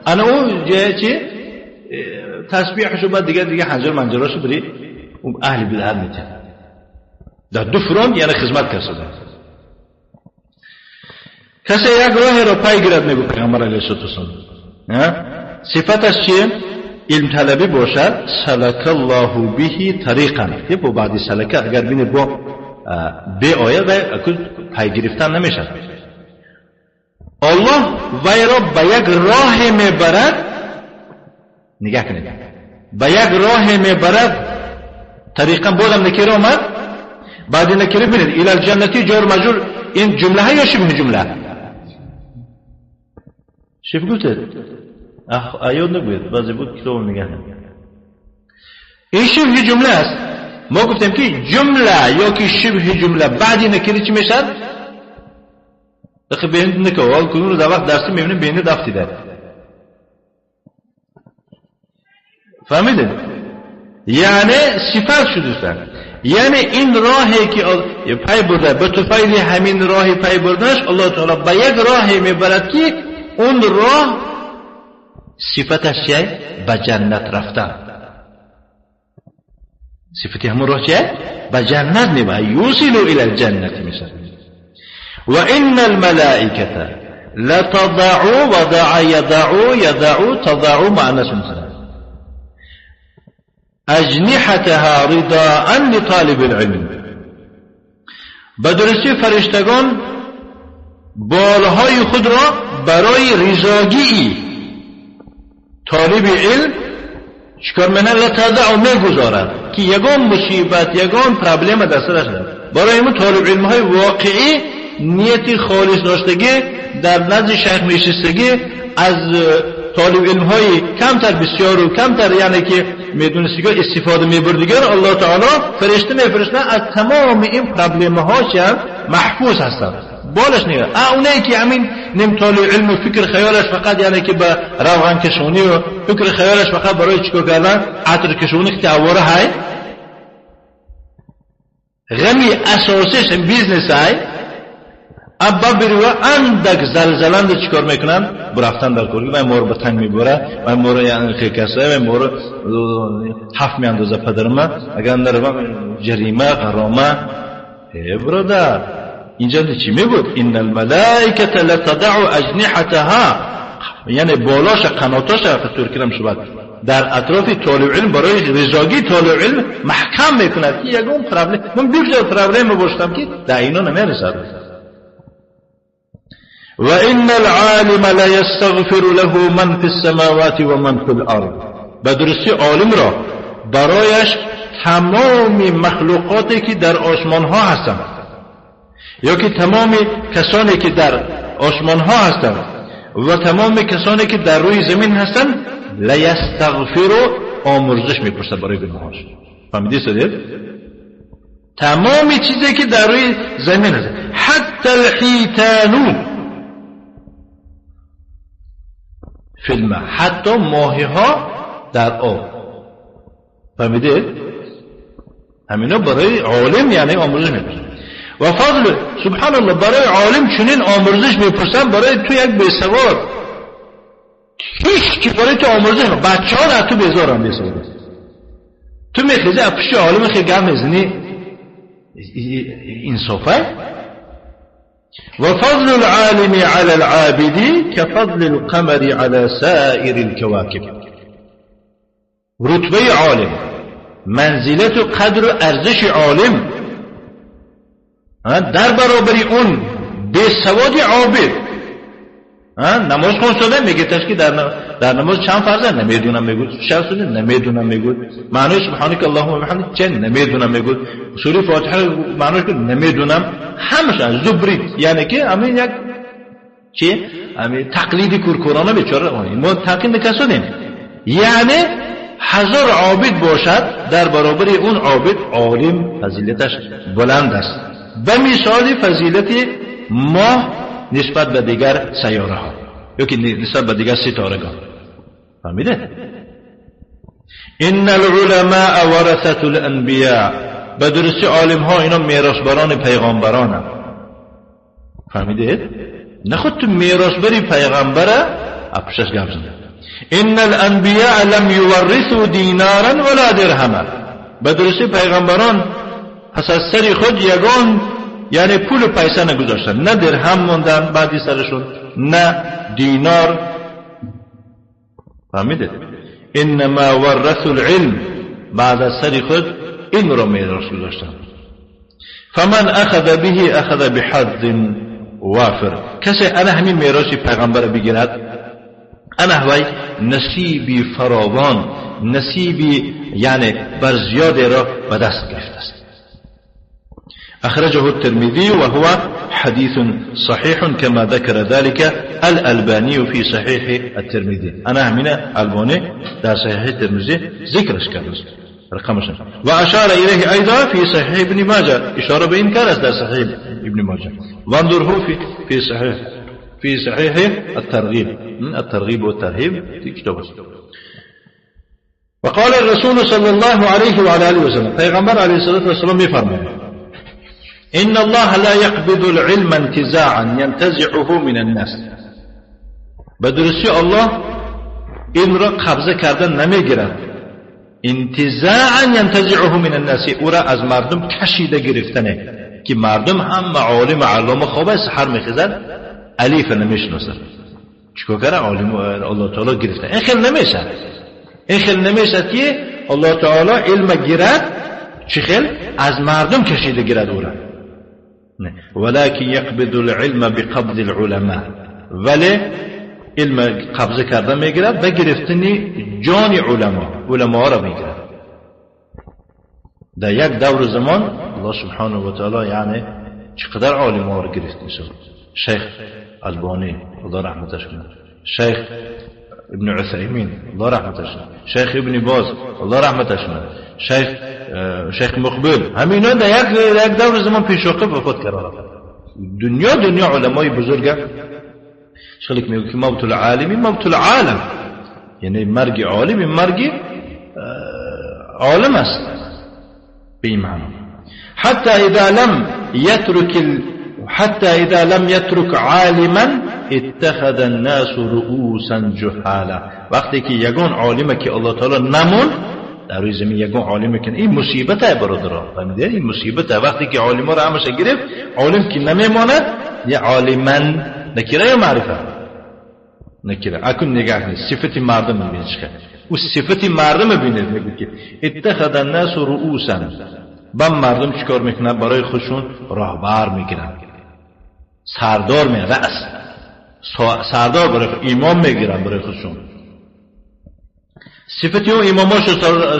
انا اون چی تسبیحشو بعد دیگه حنجر منجراشو بری اون اهل بدعت میته. در دو front یعنی خدمت کرده. کسی یک راه را پی گیرد میگه پیغمبر علیه السلام، صفتش چیه؟ علم طلبی باشد. سلک الله به طریقا، با بعدی سلکه اگر بینید با به آیه و پی گرفتن نمیشد. الله وی را به یک راه میبرد. نگاه کنید، به یک راه میبرد. طریقا بازم نکره آمد، بعد نکره بینید الی الجنتی جار مجرور، این جمله ها یا شبه جمله؟ شبه گفته آیات نگوید، بعضی بود کتاب نگاه نگاه. این شبه جمله است. ما گفتیم که جمله یا که شبه جمله بعدی نکره چی میشد؟ دقیق بهند نکه کنون رو در وقت درسی میبینیم بهند افتیده. فهمیدید؟ یعنی صفت شده. یعنی این راهی که پی برده به طفیل همین راهی پی بردنش الله تعالی به یک راهی میبرد که اون راه صفتش چیه؟ به جنت رفتن. صفتی همون راه چیه؟ به جنت میبرد. یوصل الی الجنت میشه. و ان الملائکه لتضع وضع یضع یضع تضع معنی مثلا اجنحتها رضاء لطالب العلم. به درستی فرشتگان بالهای خود را برای رضاگی طالب علم چیکار منه؟ لتضع میگذارد که یگان مصیبت یگان problem در سرش ندارد. برای این طالب علم های واقعی نیتی خالص داشتگی در نزد شیخ میشستگی از طالب علم های کمتر بسیار و کمتر یعنی که میدونستگی استفاده میبردگار الله تعالی فرشته میفرسته از تمام این پرابلم هاش محفوظ هستند. بالش نیست. اونایی که همین نیم طالب علم و فکر خیالش فقط یعنی که به روغن کشونی و فکر خیالش فقط برای چیکار کردن عطر کشونی که تعوره های غمی اساسش بیزنس های ابا برو اندک زلزلند چیکار میکنن؟ برفتن در کورگی و مور به تنگ میبره و مور یعنی خیلی کسای و مور هفت میاندازه پدرم اگر نروم جریمه غرامه. ای برادر اینجا چی میگود؟ ان الملائکه لتضع اجنحتها، یعنی بالاش قناتاش ترکیرم شود در اطراف طالب علم برای رضاگی طالب علم محکم میکند که یگون پرابلم من بیشتر پرابلم باشتم که در اینا نمیرسد. وإن العالم لا يستغفر له من في السماوات ومن في الأرض. بدرستی عالم را برایش تمام مخلوقاتی که در آسمان ها هستند یا که تمام کسانی که در آسمان ها هستند و تمام کسانی که در روی زمین هستند لا یستغفر آمرزش میپرسه برای گناهاش. فهمیدی صدیق؟ تمام چیزی که در روی زمین هست حتی الحیتان فیلم، حتی ماهی ها در آب. فهمیده؟ همینا برای عالم یعنی آمرزش میپرسن. و فضل سبحان الله برای عالم چنین آمرزش میپرسن، برای تو یک بیسواد هیچ که برای تو آمرزش میپرسن. بچه ها از تو بیزارن بیسواد. تو میخیزی از پشت عالم خیلی گم میزنی، انصافه؟ وفضل العالم على العابد كفضل القمر على سائر الكواكب. رتبه عالم، منزلت و قدر و ارزش عالم در برابر اون بی سواد عابد. نماز خون شده میگه تشکی در نماز چند فرض نمیدونم میگو، شرط شده نمیدونم میگو، معنی سبحانك اللهم و بحمدک چه نمیدونم میگو، سوره فاتحه معنیش که نمیدونم، همش زبری یعنی که همین یک چی همین تقلید کورکورانه بیچاره ما تقلید نکسودیم. یعنی هزار عابد باشد در برابر اون عابد عالم فضیلتش بلند است، به مثال فضیلت ماه نسبت به دیگر سیاره ها یا که نسبت به دیگر ستارگان. فهمیده؟ ان العلماء ورثة الانبیاء. به درستی عالم ها اینا میراثبران پیغامبرانند. فهمیده؟ نه خود تو میراثبری پیغمبره اپشش گپ زنه. ان الانبیاء لم یورثوا دینارا ولا درهما. به درستی پیغمبران پس از سر خود یگان یعنی پول و پیسه نگذاشتن، نه درهم موندن بعدی سرشون نه دینار. فهمیده؟ انما ورثوا العلم، بعد از سر خود این را میراث گذاشتن. فمن اخذ به اخذ بحظ وافر. کسی انا همین میراث پیغمبر بگیرد، انا هوای نصیبی فراوان، نصیبی یعنی بر زیاد را به دست گرفته است. أخرجه الترمذي وهو حديث صحيح كما ذكر ذلك الألباني في صحيح الترمذي. أنا من ألباني در صحيح الترمذي ذكر كرس رقم وأشار إليه أيضا في صحيح ابن ماجه، إشارة بإن كرس در صحيح ابن ماجه، وانظره في صحيح في صحيح الترغيب، الترغيب والترهيب في كتابه. وقال الرسول صلى الله عليه وعلى آله وسلم، پیغمبر عليه الصلاة والسلام يفرمي إن الله لا يقبض العلم انتزاعا ينتزعه من الناس. بدرسي الله این را قبضه کردن نمیگیرد، انتزاعا ينتزعه من الناس، او را از مردم کشیده گرفتنه که مردم هم عالم علامه خوابه سحر میخیزد الیف نمیشناسد، چیکار کرده عالم الله تعالی گرفته. این خیلی نمیشه، این خیلی نمیشه که الله تعالی علم گیرد چه خیلی از مردم کشیده گیرد او را. ولكن يقبض العلم بقبض العلماء، ولی علم قبضه کردن میگیرد و گرفتن جان علما، علما را میگیرد. در یک دور زمان الله سبحانه و تعالی یعنی چقدر علما را گرفت میشه. شیخ البانی الله رحمتش کنه، شیخ ابن عثیمین الله رحمتش کنه، شیخ ابن باز الله رحمتش کنه، شیخ مقبل، همینا در یک دور زمان پیشوقف وفات کردن. دنیا علمای بزرگه. خلک میگه که موت العالم موت العالم، یعنی مرگ عالم مرگ عالم است به این معنا. حتی اذا لم يترك عالما اتخذ الناس رؤوسا جهالا. وقتی که یگان عالمه که الله تعالی نمون در روی زمین، یگان عالمه که این مصیبت ہے برادران، فهمیدید؟ این مصیبت ہے. وقتی که عالما را همش گرفت، عالم که نمیماند، یا عالما نکره یا معرفه نکره، اکن نگاه کنید صفت مردم میبینید چه، او صفت مردم میبینید، میگه که اتخذ الناس رؤوسا، بم مردم چیکار میکنن؟ برای خودشون راهبر میگیرن، سردار می رأس سردار برای امام میگیرن برای خودشون. صفت اون اماماش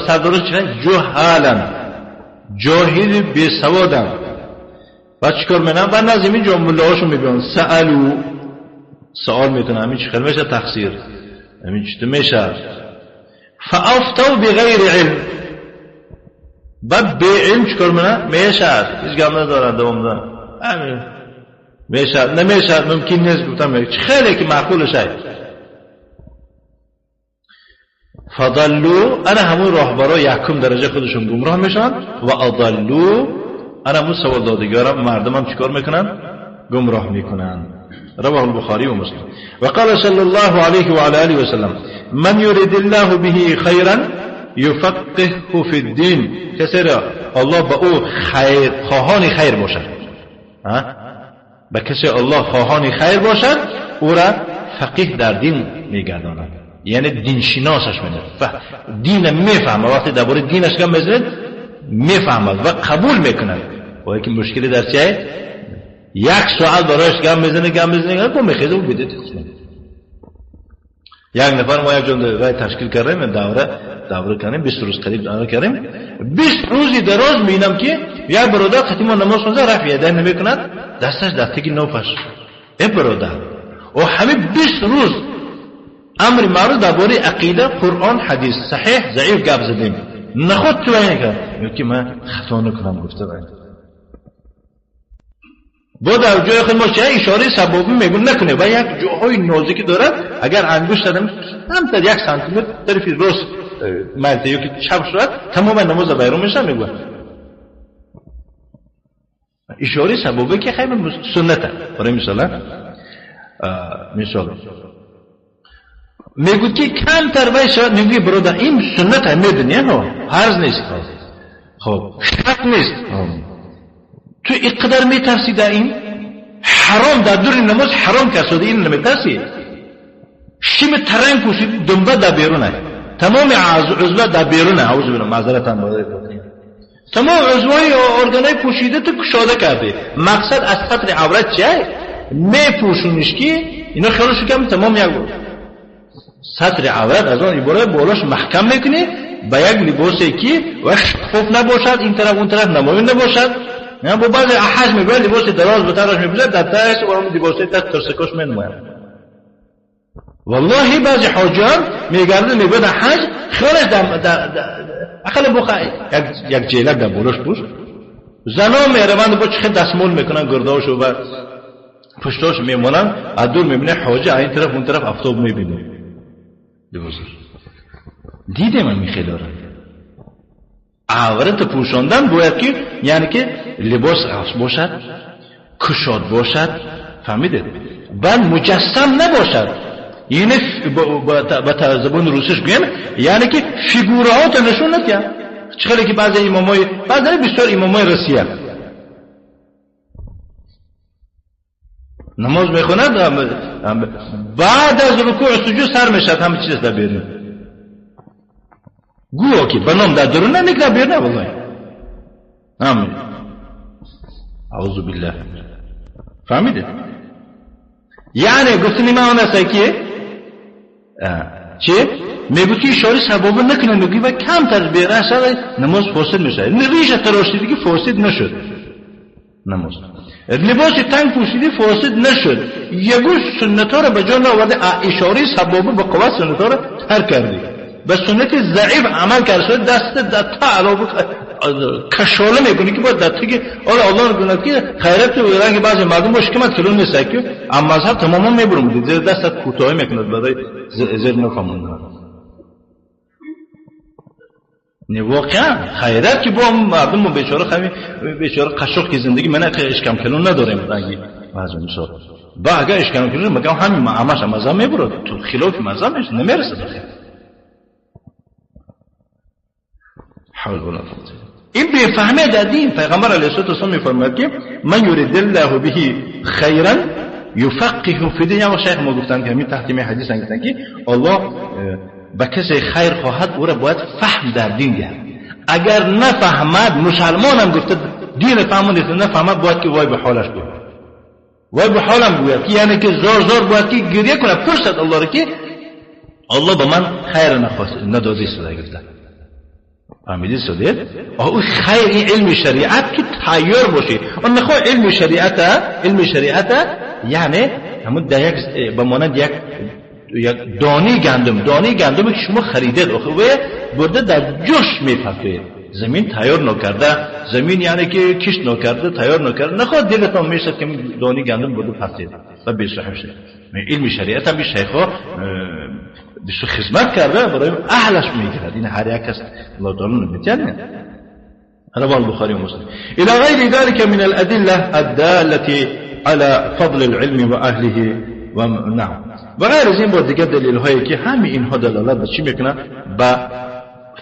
سردارش چیه؟ جهالن، جاهل بی سوادن. بعد چیکار میکنن؟ بعد نظم اینجا ملاهاشو میبینن، سألو، سوال میکنن، همین چی خیلی میشه تقصیر، همین چی میشه. فافتوا بغیر علم، بعد بی علم چیکار میکنن؟ میشه هیچ گم ندارن، دوام دارن، همین میشه نمیشه ممکن نیست. گفتم خیلی که معقولش های فضلوا، انا همون راهبرا یکم درجه خودشون گمراه میشن، و اضلوا، انا همون سوال دادگارم مردم هم چیکار میکنن؟ گمراه میکنن. رواه البخاری و مسلم. وقال صلى الله عليه وعلى آله وسلم من يريد الله به خيرا يفقهه في الدين. کسی را الله به او خیر خواهان خیر باشد، به کسی الله خواهان خیر باشد او را فقیه در دین میگرداند، یعنی دین شناسش میده، دین میفهمه. وقتی درباره دینش گم میزنید میفهمد و قبول میکند. و یکی مشکلی در چیه؟ یک ساعت برایش گم میزنه گم میزنه گم میخیزه و بیده تقسیم. یک نفر ما یک جا رای تشکیل کردیم، دوره کردیم 20 روز قریب دوره کردیم، 20 روزی دراز میبینم که یک برادر قطعی ما نماز خونده رفع یدین نمیکند، دستش در تکی نوفش. ای برادر، و همه 20 روز امر معروف درباره عقیده، قرآن، حدیث، صحیح، ضعیف گپ زدیم، نخود تو این کرد میگه که من خطا نکنم گفته باید. با در جای خود ما چه اشاره سبابی میگون نکنه و یک جاهای نازکی داره، اگر انگشت دادم هم در 1 سانتی متر طرف راست ملته یا که چپ شد تمام نماز بیرون میشه. میگه اشاره سبابی که خیلی سنته. برای مثال میگه که کمتر وای شد، میگه برادر این سنت میدونی ها، فرض نیست، خب شرط نیست، تو اینقدر میترسی در این حرام، در دور نماز حرام کساده این نمیترسی، شیم ترنگ پوشید دنبه در بیرونه، تمام عضو در بیرونه، اعوذ بالله معذرت هم، تمام عضوهای ارگانهای پوشیده تو کشاده کرده. مقصد از ستر عورت چیه؟ میپوشونیش که اینا خیالشو کم تمام یک ستر عورت از آن عباره بالاش محکم میکنی با یک لباسی که و شفاف نباشد، این طرف اون طرف نمایون نباشد. نه با بعضی احج میگوید لباس دراز به تراش میپوشد در تاش و اون لباس تا ترسکاش مینماید. والله بعضی حاجان میگرده میگوید حج خیالش در اقل بخواه یک جیلک در بالاش پوش. زنا میروند با چه دستمال میکنن گرداشو و پشتاش میمونن، از دور میبینه حاجه این طرف اون طرف افتاب میبینه لباسش. دیدم من میخیلاره عورت پوشاندن باید که یعنی که لباس غفص باشد، کشاد باشد، فهمیدید؟ بعد مجسم نباشد، یعنی با زبان روسیش گویم یعنی که فیگورها تا نشون ندیم. چخیلی که بعضی امامای بعضی بسیار امامای روسیه نماز میخوند بعد از رکوع سجود سر میشد همه چیز در بیرون، گویا که به نام در درون نه در بیرون، والله آمین، اعوذ بالله. فهمیدید؟ یعنی گفتنی من آن است که چه میگو که اشاره سبابه نکنه، میگی و کمتر بیرون شد نماز فاسد میشه، ریشه تراشیدی که فاسد نشد. نماز. لباس تنگ پوشیدی فاسد نشد، یگو سنت ها رو به جا نآورده، اشاره سبابه به قوت سنت ها رو ترک کردی، به سنت ضعیف عمل کرد، دست در تا علاوه کشاله میکنی که باید در که آره الله رو کنه که خیرت و رنگ بعضی مردم باشه که من کلون نیست که اما مذهب تماما میبرم زیر دستت کوتاهی میکند برای زیر نفهموندن. نه واقعا خیرت که با مردم ما بیچاره خمی بیچاره قشق که زندگی من اشکم کلون نداریم رنگی بعضی مثال با اگر اشکم کلون مگم همین همش مذهب میبرد تو خلاف مذهبش نمیرسه داخل. حول ولا قوة. این بی‌فهمه در دین. پیغمبر علیه الصلاة والسلام میفرماید که من یرید الله به خیرا یفقه فی دین. یا شیخ ما گفتن که همین تحت می حدیث گفتن که الله به کسی خیر خواهد او را باید فهم در دین دهد. اگر نفهمد مسلمان هم گفته دین فهمد نفهمد باید که وای به حالش گوید، وای به حالم گوید که یعنی که زار زار باید که گریه کنه پرسد الله را که الله به من خیر نداده است گفته. فهمیدی سودید؟ او خیر این علم شریعت که تیار باشی. اون نخواه علم شریعت، علم شریعت یعنی همون در یک به مانند یک دانه گندم، دانه گندم که شما خریدید آخه و برده در جوش میپرتوید، زمین تیار نکرده، زمین یعنی که کشت نکرده، تیار نکرده، نخواه دلتان میشد که دانه گندم برده پرتید و بی صاحب شد. علم شریعت هم به شیخ ها بسیار خدمت کرده برای اهلش میگیرد. این هر یک است الله تعالی نمیتونه. رواه البخاري ومسلم. الى غير ذلك من الادله الداله على فضل العلم واهله و نعم. و غیر از این با دیگر دلیل هایی که همه اینها دلالت به چی میکنن؟ به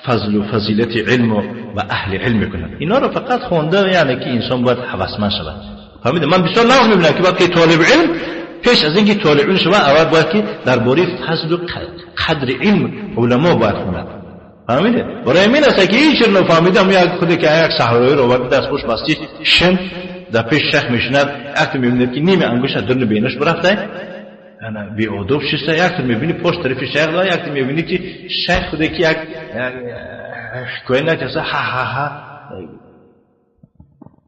فضل و فضیلت علم و اهل علم میکنن. اینا رو فقط خونده یعنی که انسان باید هوسمند شود. فهمیدید؟ من بسیار ناز میبینم که وقتی طالب علم پیش از اینکه طالب علم شود اول باید که درباره فضل و قدر علم علما باید خوند. فهمیده؟ برای همین است که هیچ نفهمیدم یک خود که یک صحرایی رو آورده دست خوش بستی شن در پیش شیخ میشند، یک میبیند که نیمه انگشت درون بینش برفته، انا بی ادب شسته، یک میبینی پشت طرف شیخ داره، یک میبینی که شیخ خود که یک حکایت نکرده ها ها ها.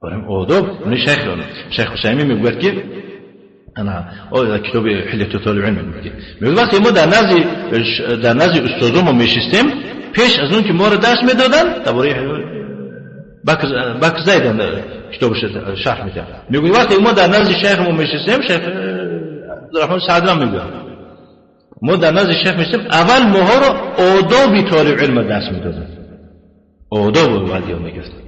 برای ادب من شیخ شیخ حسینی میگوید که انا او کتاب حلیة طالب علم میگه، میگه وقتی ما در نزد استادمون میشستیم پیش از اون که ما رو درس میدادن درباره بکر زیدن کتابش شرح میده، میگه وقتی ما در نزد شیخمون میشستیم، شیخ عبدالرحمن صدرا میگه ما در نزد شیخ میشستیم اول ماها رو آداب طالب علم درس میدادن، آداب رو باید یاد میگرفتیم.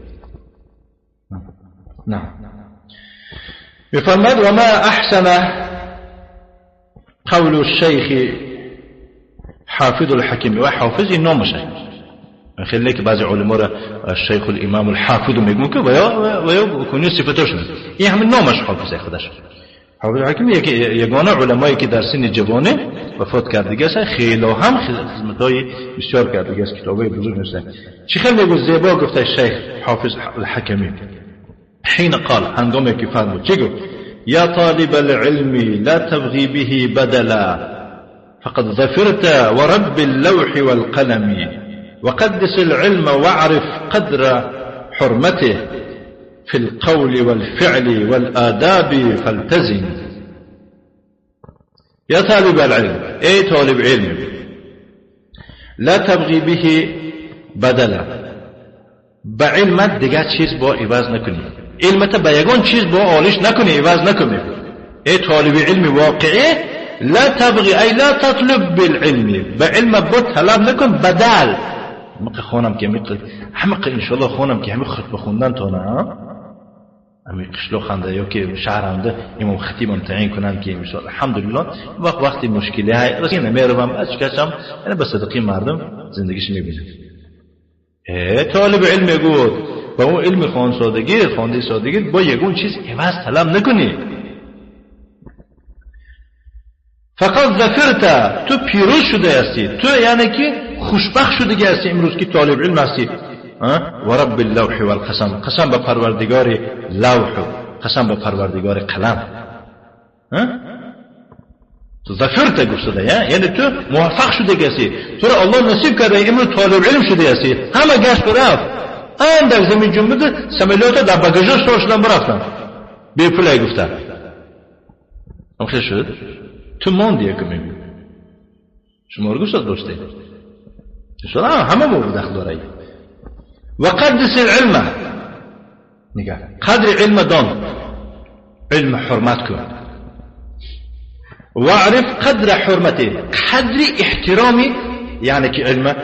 نه میفرماید و ما احسن قول الشیخ حافظ الحکیم. و حافظ این نامشه، خیلی که بعضی علما را الشیخ الامام الحافظ میگن که و یا کنی صفتش این همین نامش حافظ خودش. حافظ الحکیم یگانه علمایی که در سن جوانه وفات کرده است، خیلی هم خدمت‌های بسیار کرده است، کتابای بزرگ نوشته. چی خیلی میگه زیبا گفته شیخ حافظ الحکمی حين قال هنگامی که فرمود چی گفت؟ یا طالب العلم لا تبغي به بدلا فقد ظفرت ورب اللوح والقلم وقدس العلم واعرف قدر حرمته في القول والفعل والآداب فالتزم. يا طالب العلم، أي طالب علم، لا تبغي به بدلا، با علمت دیگر چیز با عوض نکنی، علمت با یگان چیز با آلیش نکنی، عوض نکنی. ای طالب علم واقعی لا تبغي ای لا تطلب بالعلم، با علم با طلب نکن بدل. مقه خونم که همه انشالله خونم که همه خطبه خوندن تا نه همه قشلاق خنده یا که شهر امام خطیبم تعیین کنن که انشالله الحمدلله وقت وقتی مشکلی های رسید نمیروم از کسم یعنی به صدقی مردم زندگیش میبینم. طالب علم گفت با اون علم خوان سادگی خوانده سادگی با یگون چیز عوض طلب نکنی. فقط ظفرت، تو پیروز شده هستی، تو یعنی که خوشبخت شده هستی امروز که طالب علم هستی. و رب اللوح والقسم، قسم به پروردگار لوح، قسم به پروردگار قلم. تو ظفرت گفت شده، یعنی تو موفق شده هستی، تو را الله نصیب کرده امروز طالب علم شده هستی. همه گشت و رفت اندک زمین جنبده سملیات در بگاژ شدن برفتن. Бепулай гуфта. Ам хел шуд? Ту монди яко мегӯ. Шумо гӯшат доштед. Иншоаллоҳ ҳама мо дахл дорад. وقدس العلم نگاه قدر علم دان علم حرمت کن واعرف قدر حرمته قدر احترامی یعنی که علم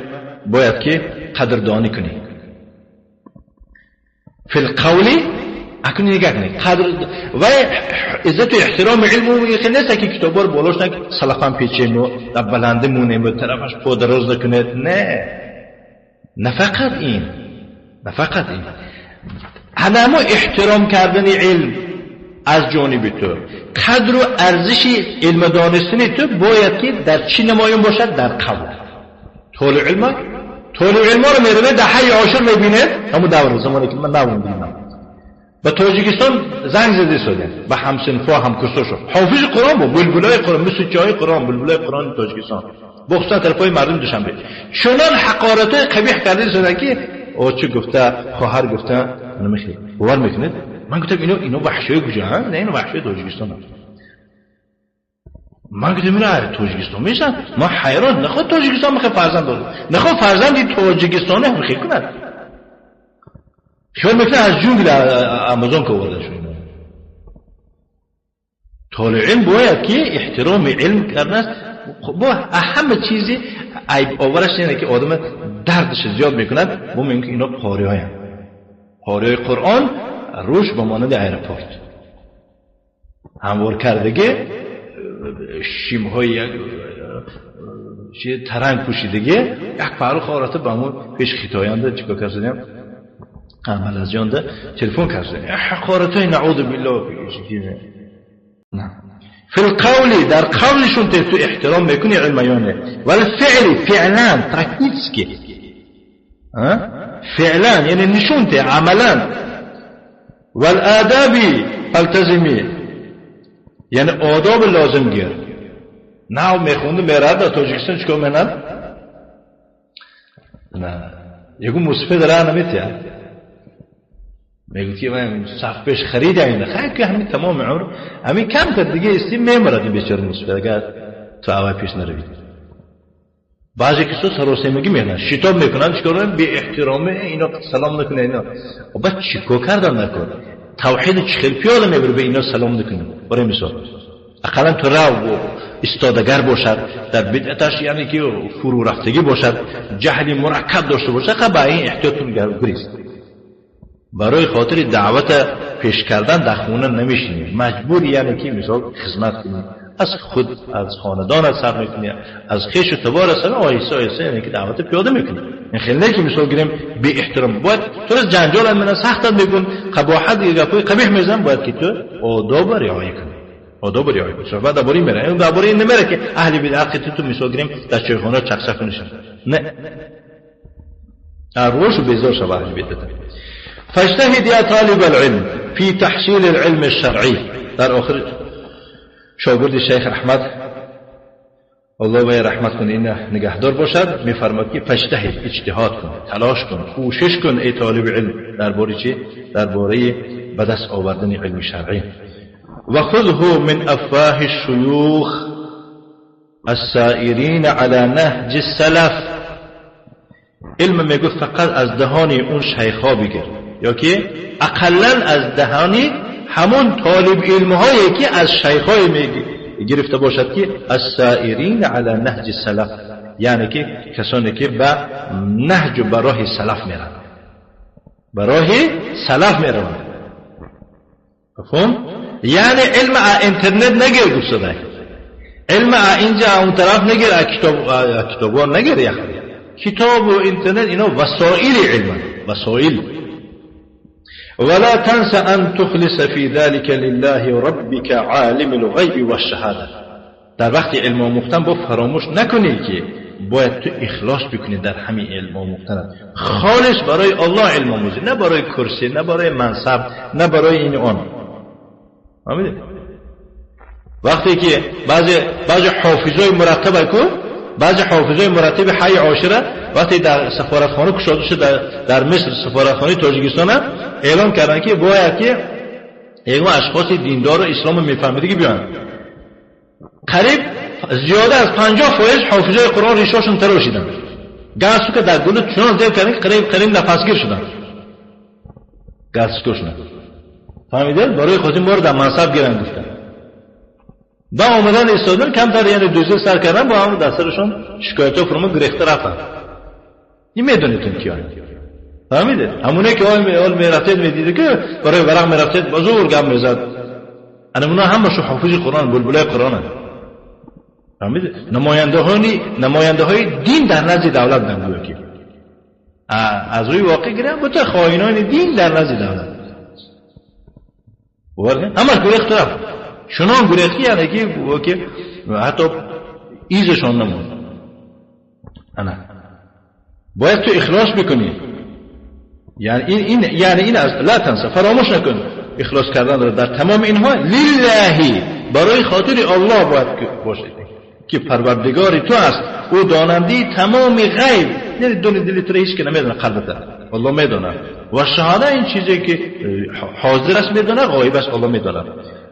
باید که قدردانی کنی في القول اکنون نگاه کنی قدر و عزت و احترام علم و نیست که کتابا رو بالاش نک سلفان پیچیم و در بلنده مونیم و طرفش پا دراز نکنه. نه نه فقط این، نه فقط این، همه احترام کردن علم از جانب تو، قدر و ارزش علم دانستن تو باید که در چی نمایان باشد؟ در قول. طالب علم، طالب علم رو میرونه در حی عاشر میبینه، همون دور زمانی که من نبودم دیدم به تاجیکستان زنگ زده سادن به همسنفا همکرساشو، حافظ قرآن بود، بلبلای قرآن، مثل جای قرآن، بلبلای قرآن تاجیکستان، بخصوصا طرفای مردم دوشنبه، چنان حقارتای قبیح کرده سادن که آچه گفته، خواهر گفته، نمیخواد باور میکنید؟ من گفتم اینو وحشی کجا هم؟ نه اینو وحشی تاجیکستان هم. من گفتم اینو تاجیکستان میشن؟ ما حیران، نخواد تاجیکستان میخواد فرزند داره، نخواد فرزندی تاجیکستانی هم میخواد کند. خیال میکنه از جونگل آمازون که آورده شو. اینو طالب علم باید که احترام علم کردن است. با اهم چیزی عیب آورش اینه که آدم دردش زیاد میکند. ما میگیم که اینا قاری هاین، قاری قرآن روش به مانند ایرپورت هموار کردگی، شیمهای ترنگ پوشیدگی، یک پهلو خارته به همون پیش خطاینده چیکار کردیم؟ عمل از جانده تلفن کردیم حقارتای نعوذ بالله. نه في القول در قولشون تو احترام میکنی علم یانه، ولی فعلی فعلا پرکتیسکی فعلا یعنی نشون ته عملا. والآداب فالتزمی یعنی آداب لازم گیر. نه میخونده میرد در تاجیکستان چیکار میکنند؟ نه یکو موسیقی داره نمیتیه میگه که من صف پیش خرید اینه خیلی که همین تمام عمر همین کم تر دیگه استیم میمرد این بیچاره موسیقی اگر تو اول پیش نروید. بعضی کسا سراسیمگی میکنن، شتاب میکنن، چیکار میکنن؟ بی احترامه اینا سلام نکنه اینا. بعد چیکار کردن نکن؟ توحید چخل پیاده میبره به اینا سلام نکنه. برای مثال اقلا تو رو استادگر باشد در بدعتش، یعنی که فرو رفتگی باشد، جهل مرکب داشته باشد، خب این احتیاطتون گریست. برای خاطر دعوت پیش کردن در خونه نمیشینی، مجبور یعنی که مثال خدمت کنی، از خود از خاندان سر میکنی، از خویش و تبار سر، آهسته آهسته یعنی که دعوت پیاده میکنی. این خیلی نه که مثال گیریم بی احترام باید تو از جنجال من سخت میگن قباحت گپای قبیح میزن، باید که تو آداب رعایت کنی، آداب رعایت کنی. صحبت درباره میره، این درباره این نمیره که اهل بدعت تو مثال گیریم در چایخانه چخص کنیشن، نه روش بیزار شو اهل بدعت. فاجتهد يا طالب العلم في تحصيل العلم الشرعي. در آخر شاگرد شیخ احمد الله وی رحمت کنه این نگهدار باشد، میفرماد که فاجتهد، اجتهاد کن، تلاش کن، کوشش کن ای طالب علم درباره چی؟ درباره به دست آوردن علم شرعی. و خذه من افواه الشيوخ السائرین على نهج السلف. علم میگه فقط از دهان اون شیخا بگیر، یا که اقلا از دهانی همون طالب علم هایی که از شیخای گرفته باشد که السائرین علی نهج السلف، یعنی که کسانی که به نهج و به راه سلف میرن، به راه سلف میرن. مفهوم؟ یعنی علم اینترنت نگیر گفته، علم اینجا اون طرف نگیر، کتاب نگیر، یا کتاب و اینترنت اینا وسایل علم، وسایل. ولا تنس أن تخلص في ذلك لله ربك عالم الغيب والشهادة. در وقت علم آموختن با فراموش نکنی که باید تو اخلاص بکنی در همین علم آموختن، خالص برای الله علم آموزی، نه برای کرسی، نه برای منصب، نه برای این آن. فهمیدی؟ وقتی که بعضی حافظای مرتب کو، بعضی حافظای مرتب حی عاشره وقتی در سفارتخانه کشاده شد در مصر، سفارتخانه تاجیکستان اعلام کردن که باید که یگو اشخاص دیندار و اسلام میفهمیدگی بیان. قریب زیاده از 50% حافظای قرآن ریشاشون تراشیدن. گاسو که در گلو چنان زیب کردن که قریب نفسگیر شدن. گاسکوشون. فهمیده؟ برای خودم بار در منصب گیرن گفتن. با آمدن ایستادن کمتر یعنی دوزه سر کردن با هم دسترشون شکایت ها فرمون گرفته رفتن. این میدونیتون کیان. فهمیده؟ همونه که آل میرفتید میدیده که برای ورق میرفتید با زور گم میزد. انا همشون حافظ قرآن بلبلای قرآن. فهمیده؟ نماینده های دین در نزد دولت نگویا که از روی واقع گیرن بوده خائنان دین در نزد دولت. همش گریخت رفت. چنان گریختی یعنی که حتی ایزشان نموند. انا باید تو اخلاص بکنی. یعنی این یعنی این از لا تنسى فراموش نکن اخلاص کردن را در تمام اینها لله برای خاطر الله باید باشه که پروردگار تو است، او داننده تمام غیب. یعنی دون دل تو هیچ که نمیدونه قلبت، الله میدونه. و شهاده این چیزی که حاضر است میدونه، غایب است الله میدونه.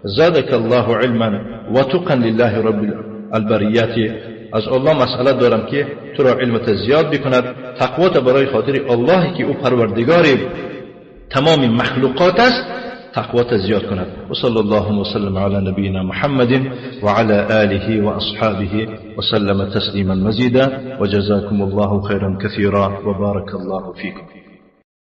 زادک الله علما و تقا لله رب البریات. از الله مسئله دارم که تو را علمت زیاد بکند، تقوات برای خاطر الله که او پروردگار تمام مخلوقات است تقوات زیاد کند. و صلی الله وسلم علی نبینا محمد و علی آله و اصحابه وسلم تسلیما مزیدا و جزاکم الله خیرا کثیرا و بارک الله فیکم.